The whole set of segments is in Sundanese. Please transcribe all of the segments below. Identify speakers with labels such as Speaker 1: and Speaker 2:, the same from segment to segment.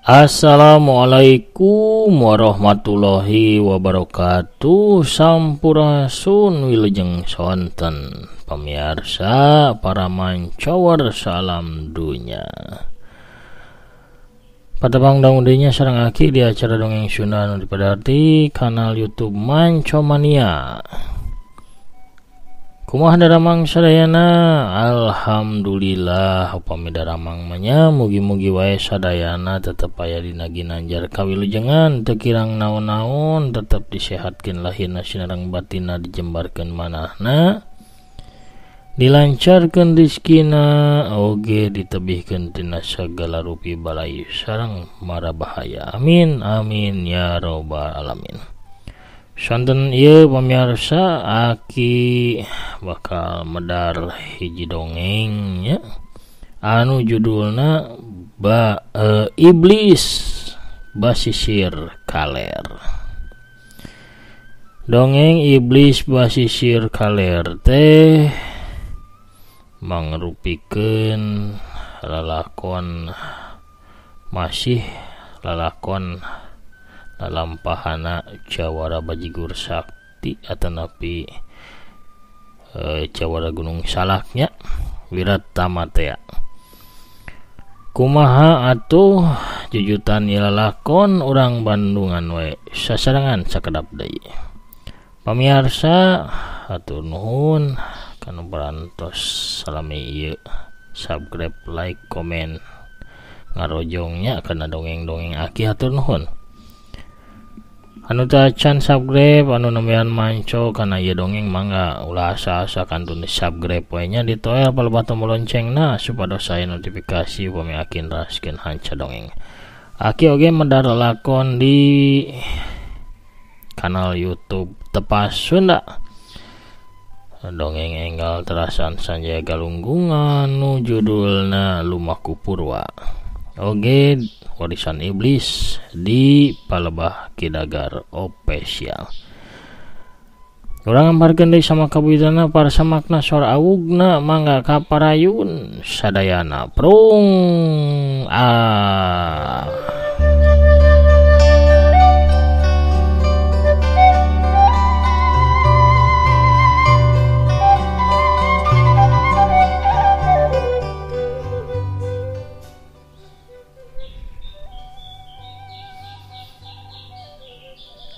Speaker 1: Assalamualaikum warahmatullahi wabarakatuh. Sampurasun wilujeng sonten pemirsa para mancower salam dunya. Patepang dangudenya sareng aki di acara dongeng Sunda anu dipadarti kanal YouTube Mancomania. Kumaha daramang sadayana? Alhamdulillah upami daramang mah nya mugi-mugi wae sadayana tetep aya dina ginanjar kawilujengan teu kirang naon-naon, tetep disehatkeun lahirna sinareng batinna, dijembarkeun manahna, dilancarkeun rezekina, oge ditebihkeun tina sagala rupi balai sareng mara bahaya. Amin amin ya robbal alamin. Sonten ieu pamirsa, aki bakal medar hiji dongeng nya anu judulna Iblis Basisir Kaler. Dongeng Iblis Basisir Kaler teh mangrupikeun lalakon masih lalakon lalampahana Jawara Bajigur Sakti atanapi Jawara Gunung Salaknya Wiratama tea. Kumaha atuh jujutan ieu lalakon urang Bandungan we sasarengan sakedap deui. Pamiarsa hatur nuhun kanu parantos salami ieu subscribe, like, komen, ngarojongnya kana dongeng-dongeng aki hatur nuhun. Anu tacan subscribe anu nembean manco kana ieu dongeng mangga ulah asa-asa kantun subscribe we nya ditoel palebah tombol loncengna supados aya notifikasi upami aki neraskeun hanca dongeng. Aki oge medar lakon di kanal YouTube Tepas Sunda. Dongeng enggal terasan Sanjaya Galunggungan nu judulna Lumaku Purwa. Oge Warisan Iblis di Palebah Kidagar Official. Urang ngamparkeun deui sama kabuyutana para samakna sora awugna mangga kaparayun sadayana prung ah.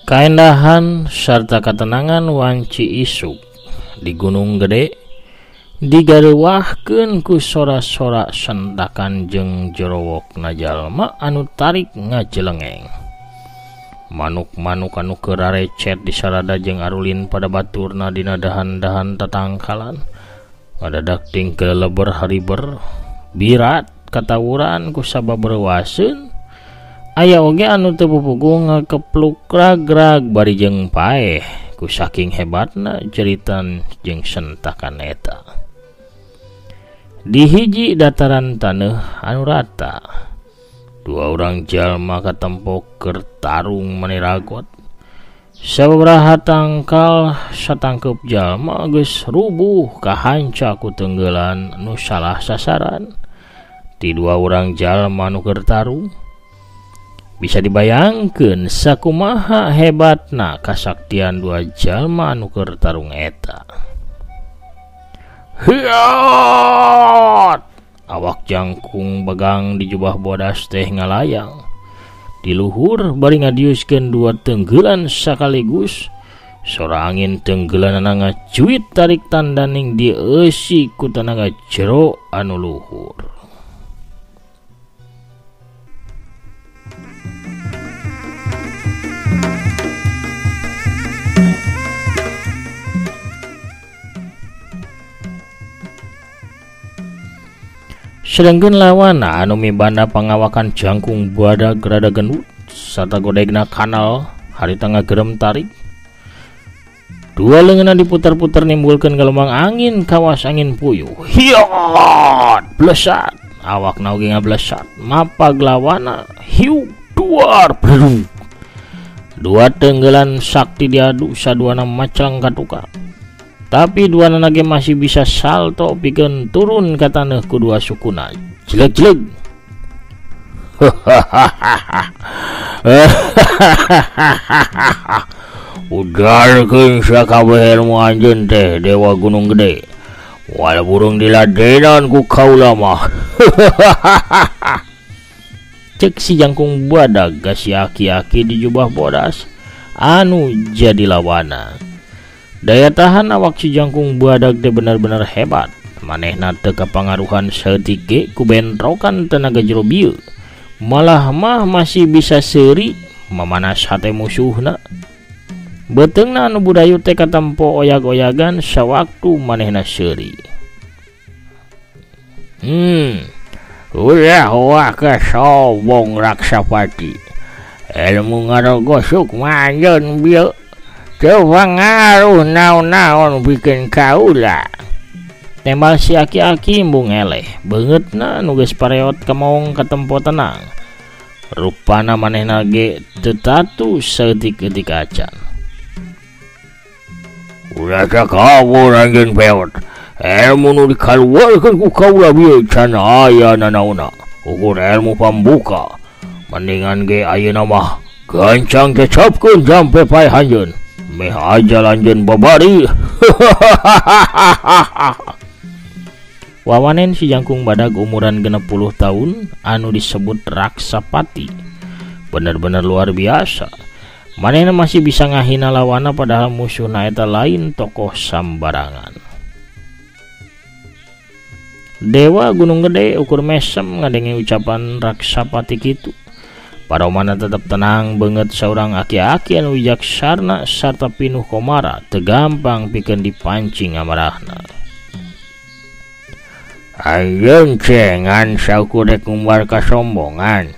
Speaker 1: Kaendahan sarta katenangan wanci isuk di Gunung Gede digarewahkeun ku sora-sora sentakan jeung jerowokna jalma anu tarik ngajelengeng. Manuk-manuk anu keur rarecet di sarada jeung arulin pada baturna dina dahan-dahan tatangkalan. Ngadadak tingkel leber hariber birat katawuran ku sabab rewaseun. Aya oge anu teu pupugu ngakepluk ragrag bari jeung paeh ku saking hebatna jeritan jeung sentakan eta. Di hiji dataran taneuh anu rata, dua urang jalma katempok keur tarung mani ragot. Sababaraha tangkal satangkeup jalma geus rubuh kahanca ku tenggelan nu salah sasaran. Ti dua urang jalma nu keur tarung, bisa dibayangkeun sakumaha hebatna kasaktian dua jalma anu keur tarung eta. Hiat! Awak jangkung begang di jubah bodas teh ngalayang. Di luhur bari ngadiuskeun dua tenggelan sakaligus. Sora angin tenggelanana ngacuit tarik tandaning dieusi ku tanaga jero anu luhur. Sedangkan lawan anu mibanda pangawakan jangkung badag rada gendut sarta godegna kanal harita ngagerem tarik. Dua leungeunna diputar-putar nimbulkeun gelombang angin kawas angin puyuh. Hiat blesat awakna oge ngablesat mapag lawana hiu duar bledug. Dua tenggelan sakti diadu saduana maclang katuka. Tapi dua nage masih bisa salto pikeun turun ka taneuh ku dua sukuna. Jeleg-jeleg. Udarkeun sakabeh ilmu anjeun teh Dewa Gunung Gede. Wal burung diladenan ku kaula mah. Cek si jangkung badag ka si aki-aki di jubah bodas anu jadi lawana. Daya tahan awak si jangkung badag teh bener-bener hebat. Manehna teu kapangaruhan saeutik ge ku bentrokan tenaga jero bieu. Malah mah masih bisa seuri mamanas hate musuhna. Beuteungna anu budayu teh katempo oyag-oyagan sawaktu manehna seuri. Ulah waka sobong Raksapati. Ilmu ngarogosuk mah anjeun bieu. Teu pangaruh naon-naon bikin kaula. Tembal si aki-aki embung eleh. Beungeutna nu geus pareot kamaong katempo tenang. Rupana manehna ge teu tatu saeutik-eutik acan. Ulah kabur anjeun peot. Ilmu nu dikaluarkeun ku kaula bieu can aya nanaonna. Ukur ilmu pambuka. Mendingan ge ayeuna mah gancang cecapkeun jampe paeh anjeun. Meh aja lanjeun babari. Wawanen si jangkung badag umuran 60 tahun anu disebut Raksapati. Bener-bener luar biasa. Manehna masih bisa ngahina lawana padahal musuhna eta lain tokoh sambarangan. Dewa Gunung Gede ukur mesem ngadenge ucapan Raksapati kitu. Paromana tetep tenang beungeut saurang aki-aki anu wijaksana sarta pinuh komara teu gampang pikeun dipancing amarahna. Anjeun cengan saukur rek ngumbar kasombongan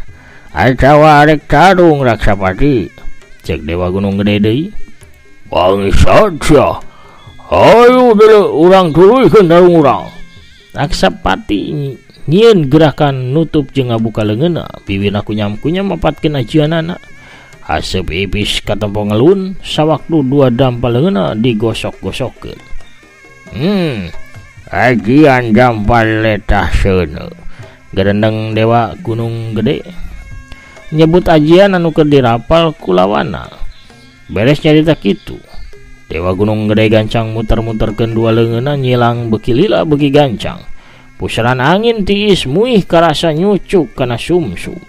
Speaker 1: atawa arek tarung Raksapati. Cek Dewa Gunung Gede deui. Bangsat sia. Hayu deuleu urang tuluykeun tarung urang. Raksapati nyieun gerakan nutup jeung ngabuka leungeunna, biwirna kunyam-kunyam mapatkeun ajianana. Haseup ipis katempo ngelun sawaktu dua dampal leungeunna digosok-gosokkeun. Ajian dampal letah seuneu. Gerendeng Dewa Gunung Gede nyebut ajian anu keur dirapal ku lawana. Beres nyarita kitu, Dewa Gunung Gede gancang muter-muterkeun dua leungeunna nyilang beuki lila beuki gancang. Pusaran angin tiis muih karasa nyucuk kana sumsum.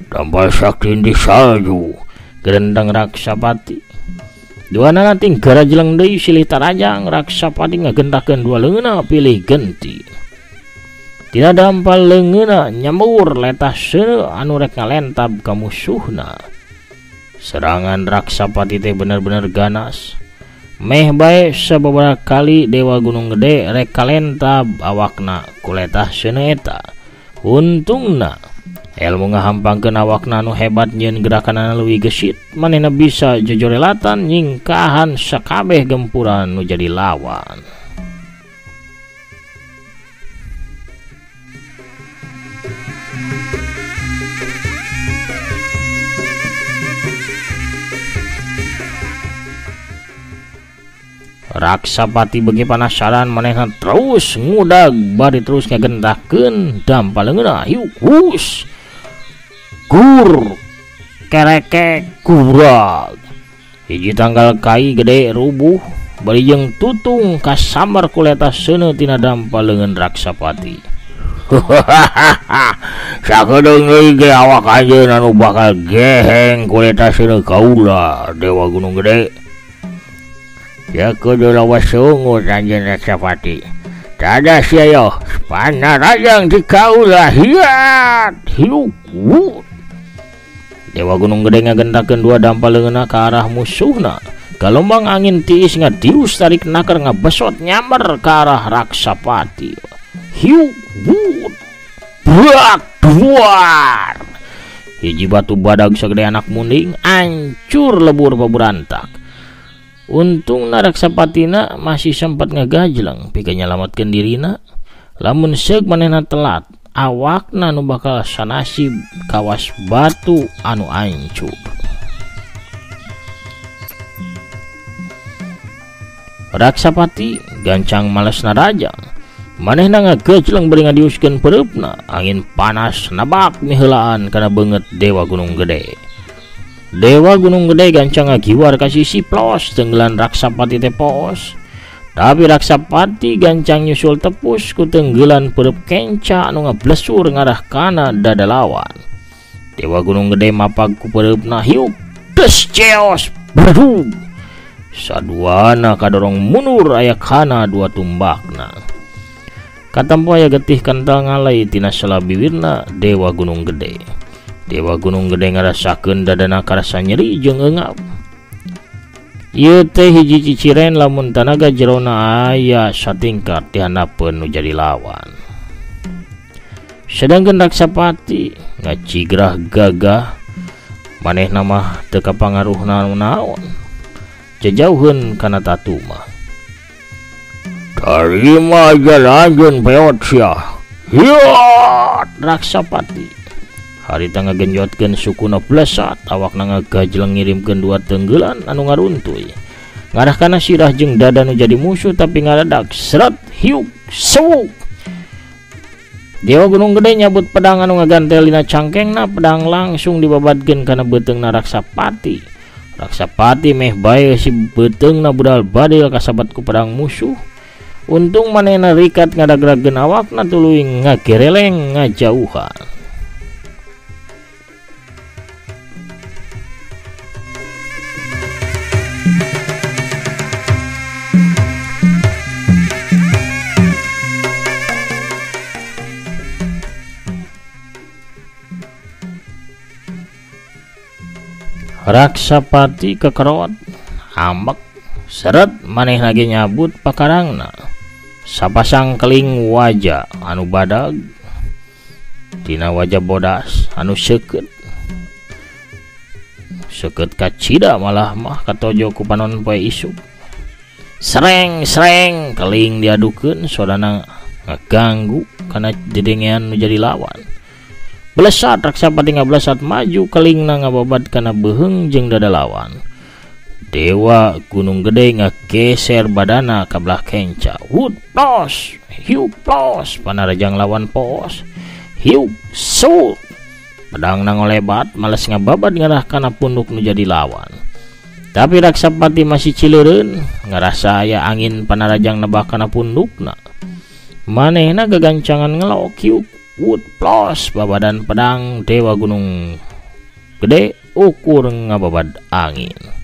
Speaker 1: Dampal sakti di salju. Gerendeng Raksapati. Duanana ting garajeleng deui silih tarajang Raksapati ngagentakeun dua leungeunna pilih genti. Tina dampal leungeunna nyamur letah seuneu anu rek ngalentab ka musuhna. Serangan Raksapati teh bener-bener ganas. Meh bae sababaraha kali Dewa Gunung Gede rek kalentab awakna ku letah seuneu eta. Untungna ilmu ngahampangkeun awakna anu hebat nyieun gerakanana leuwih gesit, manehna bisa jojorelatan nyingkahan sakabeh gempuran nu jadi lawan. Raksapati beuki panasaran manehna terus ngudag bari terus ngagentakeun dampal leungeunna. Hiuk hus gur kerekek gurag. Hiji tanggal kai gede rubuh bari jeung tutung kasambar ku letah seuneu tina dampal leungeun Raksapati. Sakedeung deui ge awak anjeun anu bakal geheng ku letah seuneu kaula Dewa Gunung Gede. Ya kudu lawas sungut anjeun Raksapati. Tada sia yo, panarajang di kaula hiat hiuk. Dewa Gunung Gede ngagentakeun dua dampal leungeunna ka arah musuhna. Galombang angin tiis ngadius tarik naker ngabesot nyamber ka arah Raksapati. Hiuk wut. Brak duar. Hiji batu badag sagede anak munding ancur lebur baburantak. Untungna Raksapatina masih sempat ngagajleng pikeun nyalametkeun dirina. Lamun seug manehna telat, awakna nu bakal sanasib kawas batu anu ancur. Raksapati gancang males narajang. Manehna ngagejleng bari ngadiuskeun pereupna, angin panas nabak miheulaan kana beungeut Dewa Gunung Gede. Dewa Gunung Gede gancang ngagiwar ka sisi plos tenggelan Raksapati teh poos. Tapi Raksapati gancang nyusul tepus ku tenggelan pereup kenca anu ngablesur ngarah kana dada lawan. Dewa Gunung Gede mapag ku pereupna hiup des ceos berdug. Saduana kadorong mundur aya kana dua tumbakna. Katampo aya getih kental ngalai tina sela biwirna Dewa Gunung Gede. Dewa Gunung Gede ngarasakeun dadana karasa nyeri jeung eungap. Ieu teh hiji ciciren lamun tanaga jerona aya satingkat di handapeun nu jadi lawan. Sedangkeun Raksapati ngacigrah gagah, manehna mah teu kapangaruh naon-naon. Jajauheun kana tatuma. Tarima jalanjeun peot sia. Hiat Raksapati. Harita ngagenjotkeun sukuna blesat, awakna ngagajleng ngirimkeun dua tenggelan anu ngaruntuy. Ngarah kana sirah jeung dada nu jadi musuh tapi ngadadak seret hiuk sewuk. Dewa Gunung Gede nyabut pedang anu ngagantel dina cangkengna, pedang langsung dibabadkeun kana beuteungna Raksapati. Raksapati meh bae si beuteungna budal badil kasabat ku pedang musuh. Untung manehna rikat ngadagrageun awakna tuluy ngagereleng ngajauhan. Raksapati kekerot ambek seret manehna ge nyabut pakarangna. Sapasang keling waja anu badag tina waja bodas anu seukeut seukeut kacida malah mah katojo ku panon poe isuk. Sereng-sereng keling diadukeun sodana ngaganggu kana dedengean nu jadi lawan. Blesat Raksapati ngablesat maju kelingna ngababad kana beuheung jeung dada lawan. Dewa Gunung Gede ngageser badana ka belah kenca. Wut plos, hiuk plos, panarajang lawan pos. Hiuk sut. Pedangna ngolebat males ngababad ngarah kana punduk nu jadi lawan. Tapi Raksapati masih cileureun, ngarasa aya angin panarajang nebak kana pundukna. Manehna gagancangan ngelok hiuk wut plos babadan pedang Dewa Gunung Gede ukur ngababad angin.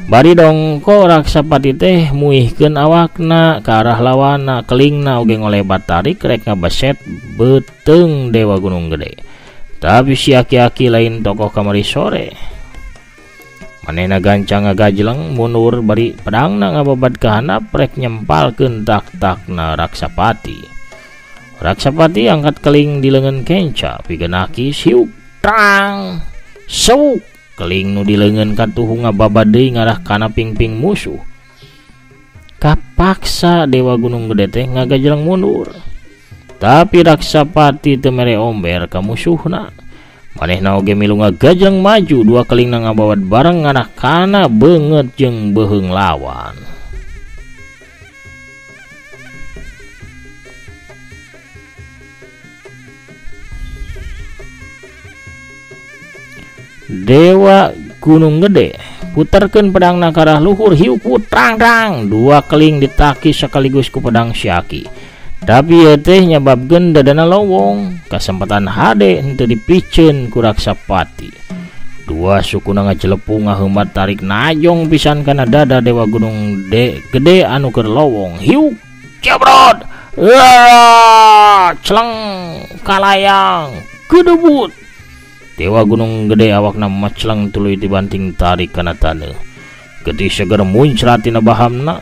Speaker 1: Bari dongko Raksapati teh muihkeun awakna ka arah lawanna, kelingna oge ngolebat tarik rek ngabeset beuteung Dewa Gunung Gede. Tapi si aki-aki lain tokoh kamari sore. Manehna gancang ngagajleng mundur bari pedangna ngababad ka handap rek nyempalkeun tak-takna Raksapati. Raksapati angkat keling di leungeun kenca pigenaki siuk tang sewuk. Keling nu di leungeun katuhu ngababad deui ngarah kana pingping musuh. Kapaksa Dewa Gunung Gede teh ngagajleng mundur. Tapi Raksapati teu mere omber ka musuhna. Manehna oge milu ngagajleng maju dua kelingna ngabawad bareng ngarah kana beungeut jeung beuheung lawan. Dewa Gunung Gede putarkeun pedangna ka arah luhur hiuk trang-trang dua keling ditaki sekaligus ku pedang Syaki. Tapi ieu teh nyababkeun dadana lowong, kasempatan hade henteu dipiceun ku Raksapati. Dua sukuna ngajelepung ngaheumat tarik najong pisan kana dada Dewa Gunung Gede anu keur lowong hiuk jebrot. Celeng kalayang gedebut. Dewa Gunung Gede awakna macleng tuluy dibanting tarik kana taneuh. Getih seger muncrat tina bahamna,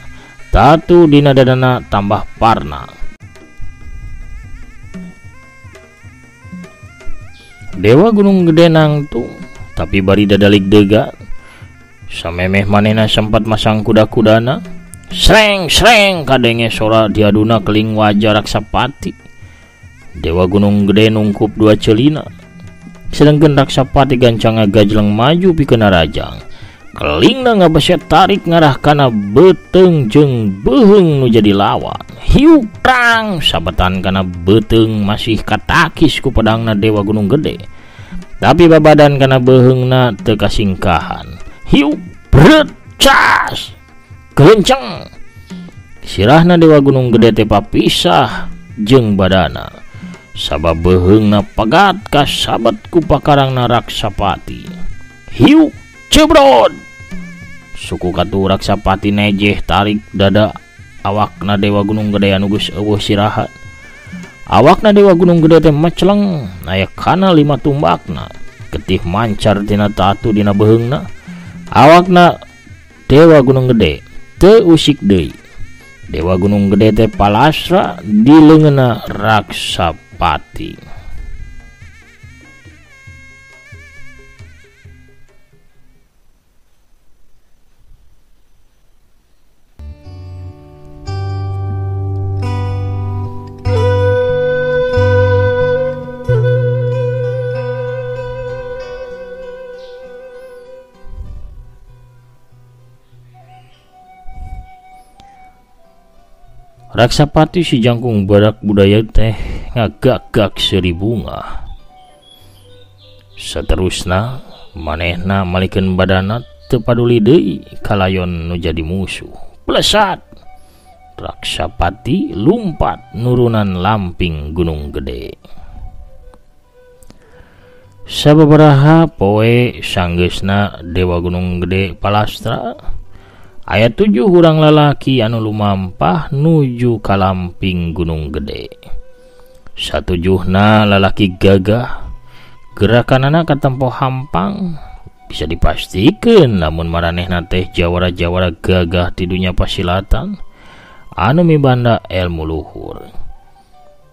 Speaker 1: tatu dina dadana tambah parna. Dewa Gunung Gede nangtung, tapi bari dadalik dega. Samemeh manehna sempat masang kuda-kudana. Sreng-sreng kadenge sora diaduna keling wajah Raksapati. Dewa Gunung Gede nungkup dua celina. Sedangkan Raksapati gancang ngagajleng maju pikeun narajang. Kelingna ngabeset tarik ngarah kana beuteung jeung beuheung nu jadi lawan. Hiuk prang sabetan kana beuteung masih katakis ku pedangna Dewa Gunung Gede. Tapi babadan kana beuheungna teu kasingkahan. Hiuk bret cas. Gelenceng. Sirahna Dewa Gunung Gede teh papisah jeung badana. Sabab beuheungna pagat kasabet ku pakarangna Raksapati. Hiuk cebrot. Suku katu Raksapati nejeh tarik dada awakna Dewa Gunung Gede anu geus eueuh sirahat. Awakna Dewa Gunung Gede teh meceleng aya kana 5 tumbakna. Getih mancar tina tatu dina beuheungna. Awakna Dewa Gunung Gede teu usik deui. Dewa Gunung Gede teh palasra di leungeunna Raksapati. Raksapati si jangkung barak budaya teh ngagak-gak seuri bunga. Saterusna manehna malikeun badana teu paduli deui kalayon nu jadi musuh. Plesat! Raksapati lumpat nurunan lamping Gunung Gede. Sababaraha poe sanggeusna Dewa Gunung Gede palastra, aya 7 urang lalaki anu lumampah nuju ka lamping Gunung Gede. Satujuhna lalaki gagah, gerakanana katempo hampang, bisa dipastikeun lamun maranehna teh jawara-jawara gagah ti dunya pasilatan anu mibanda ilmu luhur.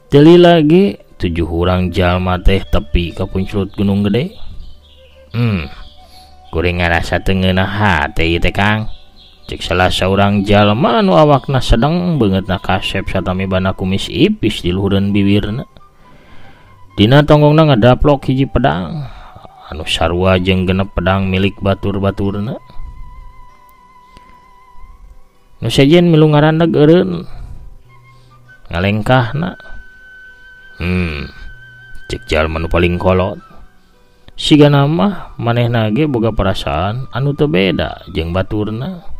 Speaker 1: Teu lagi 7 urang jalma teh tepi ka punclut Gunung Gede. Kuring ngarasa teu ngeunah hate ieu teh Kang. Cek salah saurang jalma anu awakna sedeng beungeutna kasep sarta mibanda kumis ipis di luhureun bibirna. Dina tonggongna ngadaplok hiji pedang anu sarua jeung genep pedang milik batur-baturna. Nu sejen milu ngarandag eureun ngalengkahna. Cek jalma nu paling kolot. Sigana mah manehna ge boga perasaan anu teu beda jeung baturna.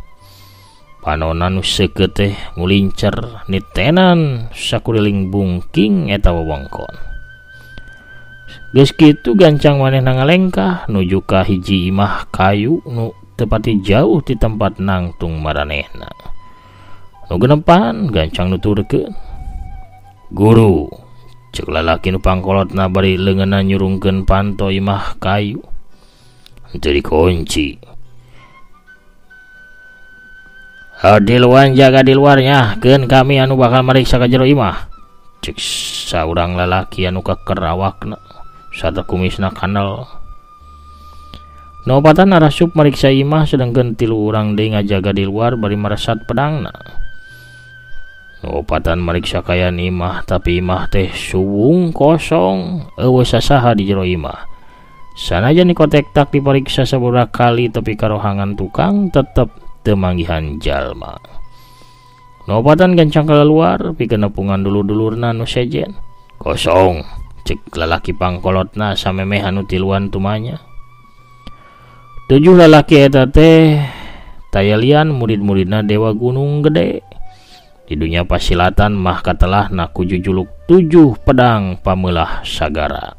Speaker 1: Panona nu seukeut teh ngulincer nitenan sakuriling bungking eta wewengkon. Geus kitu gancang manehna ngalengkah nuju ka hiji imah kayu nu teu pati jauh ti tempat nangtung maranehna. Nu genepan gancang nuturkeun. Guru, cek lalaki nu pangkolotna bari leungeunna nyurungkeun panto imah kayu. Henteu dikunci. Diluan jaga di luarnya, keun kami anu bakal mariksa ka jero imah. Cek saurang lalaki anu keker awakna sarta kumisna kanal. Nu opatan arasup mariksa imah sedengkeun 3 urang deui ngajaga di luar bari maresat pedangna. Nu opatan mariksa kayan imah tapi imah teh suwung kosong, eueuh sasaha di jero imah. Sanajan dikotektak dipariksa sabaraha kali tapi karohangan tukang tetep teu manggihan jalma. Nu opatan gancang keluar pikeun nepungan dulur-dulurna nu sejen. Kosong, cek lalaki pangkolotna samemeh anu tiluan tumanya. 7 lalaki eta teh tayalian murid-muridna Dewa Gunung Gede. Di dunia pasilatan mah katelahna ku jujuluk 7 pedang pameulah sagara.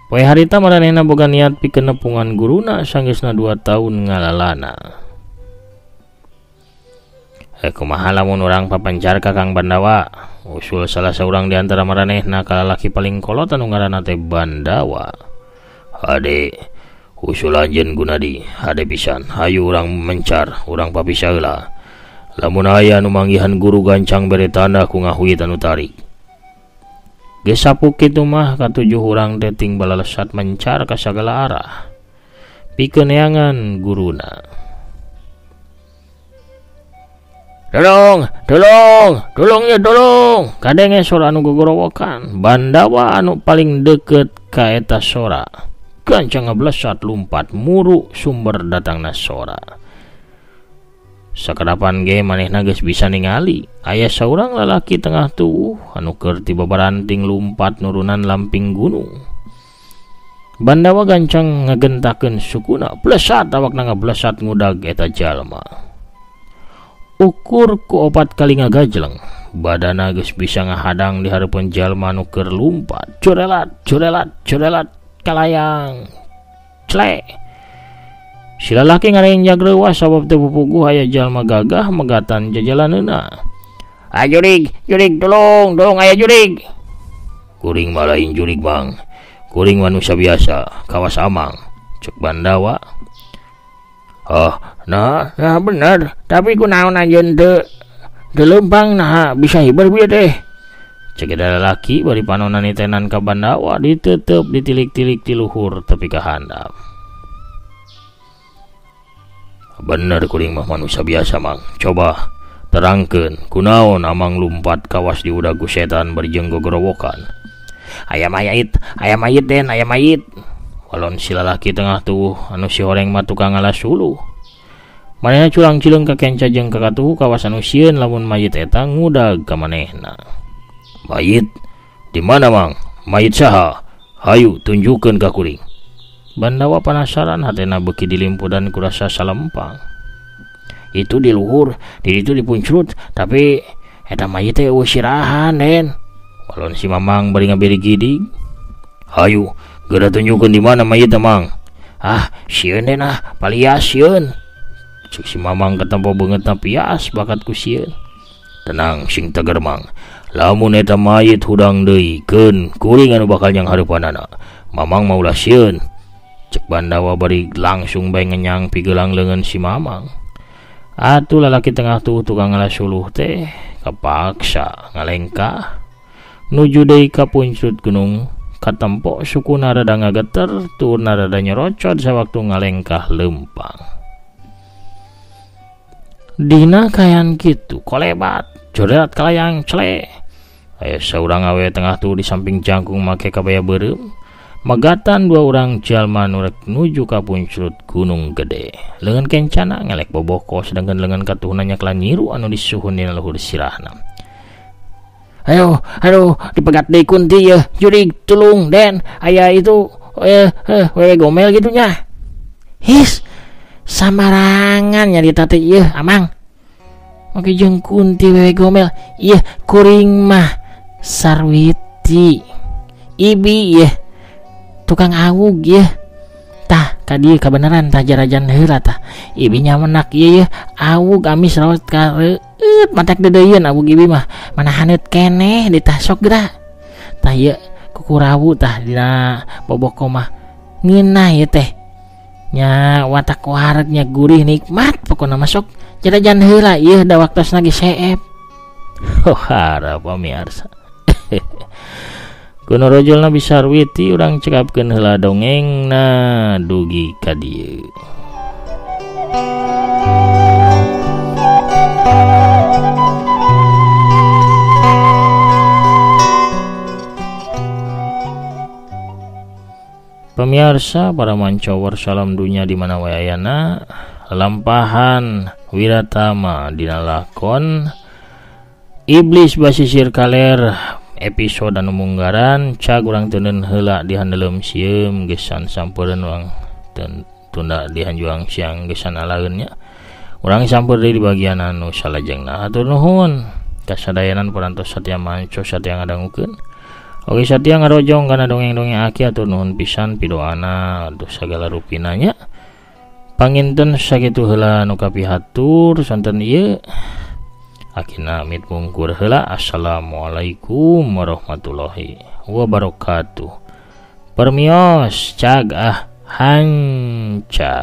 Speaker 1: Poe harita maranehna boga niat pikeun nepungan guruna sanggeusna 2 tahun ngalalana. Kumaha lamun urang papancar ka Kang Bandawa? Usul salah saurang di antara maranehna ka lalaki paling kolot anu ngaranna teh Bandawa. Hade, usul anjeun Gunadi, hade pisan. Hayu urang mencar, urang papisah heula. Lamun aya nu manggihan guru gancang bere tanda ku ngahuit anu tarik. Geus sapuk kitu mah katujuh urang teh ting balalesat mencar ka sagala arah. Pikeun neangan guruna. Tolong, tolong, tolong ya tolong. Kadenge sora anu gogorowokan. Bandawa anu paling deket ka eta sora. Gancang ngablesat lumpat muru sumber datangna sora. Sakadapan ge manehna geus bisa ningali aya saurang lalaki tengah tuwuh anu keur ti babaranting lumpat nurunan lamping gunung. Bandawa gancang ngagentakeun sukuna, blesat awakna ngablesat ngudag eta jalma. Ukur ku opat kali ngagajleng, badana geus bisa ngahadang di hareupeun jalma nu keur lumpat. Curelat, curelat, curelat, kalayang. Cle. Si lalaki ngarenjag reuwas sabab teu pupuguh aya jalma gagah megatan jajalaneuna. Ah jurig, jurig tolong, tolong aya jurig. Kuring mah lain jurig, Bang. Kuring manusia biasa, kawas amang, cek Bandawa. Oh, nah bener, tapi kunaon anjeun teu leumpang nah bisa hiber bieu teh. Cek eta lalaki bari panonna nitenan ka Bandawa ditetep ditilik-tilik ti luhur tepi ka handap. Bener kuring mah manusia biasa, Mang. Coba terangkeun kunaon amang lumpat kawas diudag ku setan bari jeung gogorowokan. Aya mayit, den, aya mayit. Walon si lalaki tengah tuwuh anu si horeng mah tukang ngalas suluh. Manehna curang cileung ka kenca jeung ka katuhu kawas anu sieun lamun mayit eta ngudag ka manehna. Mayit? Di mana, Mang? Mayit saha? Hayu tunjukkeun ka kuring. Bandawa panasaran hatena beuki dilimpudan ku rasa salempang. Itu di luhur, di ditu dipuncrut, tapi eta mayit teh eueuh sirahan, Den. Walon si Mamang bari ngabiri gidig. Hayu, geura tunjukkeun di mana mayit teh, Mang. Ah, sieun den ah, palias sieun. Cek si Mamang katempo beungeutna pias bakat ku sieun. Tenang sing teger, Mang. Lamun eta mayit hudang deui, keun kuring anu bakal nyang hareupanana. Mamang mah ulah sieun. Cek Bandawa bari langsung bae ngenyang pigelang leungeun si Mamang. Atuh lalaki tengah tuh tukang ngalas suluh teh kapaksa ngalengkah nuju deui ka puncrut gunung. Katempo sukuna rada ngageter turna rada nyerocot sawaktu ngalengkah leumpang. Dina kayan kitu kolebat jorelat kalayang cle. Aya saurang awewe tengah tuh di samping jangkung make kabaya beureum. Magatan dua orang jalma nu rek nuju ka puncrut gunung gede. Leungeun kencana ngelek boboko sedangkan leungeun katuhna nyakla nyiru anu disuhun dina luhur sirahna. Ayo, aduh, dipegat deui kunti yeuh, jurig tulung den, aya itu wewe gomel gitu nya. His, samarangan nyarita teh ieu, Amang. Oke jeung kunti wewe gomel, ieu kuring mah Sarwiti. Ibi ieu tukang awug ieu. Tah, ka dieu kabeneran tah jarajan heula tah. Ibi nyamenak ieu awug amis raos kareueut matak deudeuyeun awug ibi mah. Mana haneut keneh di tah sok geura. Tah ieu kukurawu tah dina boboko mah ngeunah ieu teh. Nya watak waregnya gurih nikmat pokona mah sok jarajan heula ieu da waktosna geus seep. Oh harap pamiarsa. Kuno rojolna bisa Sarwiti urang cekapkeun heula dongengna dugi ka dieu. Pemirsa para mancawar salam dunia di mana wae ayana, lampahan Wiratama dina lakon Iblis Basisir Kaler episode anu munggaran cag urang teuneun heula di handeleum sieum gesan sampereun urang tunda di hanjuang siang gesan alaeun nya. Urang sampeur deui di bagian anu salajengna. Hatur nuhun kasadayanan parantos satya manco satya ngadangukeun. Oke satya ngarojong kana dongeng-dongeng aki hatur nuhun pisan pidoana aduh sagala rupina nya. Panginten sakitu heula nu kapihatur sonten ieu. Akina amit mungkur heula. Assalamualaikum warahmatullahi wabarakatuh. Permios cag ah hanca.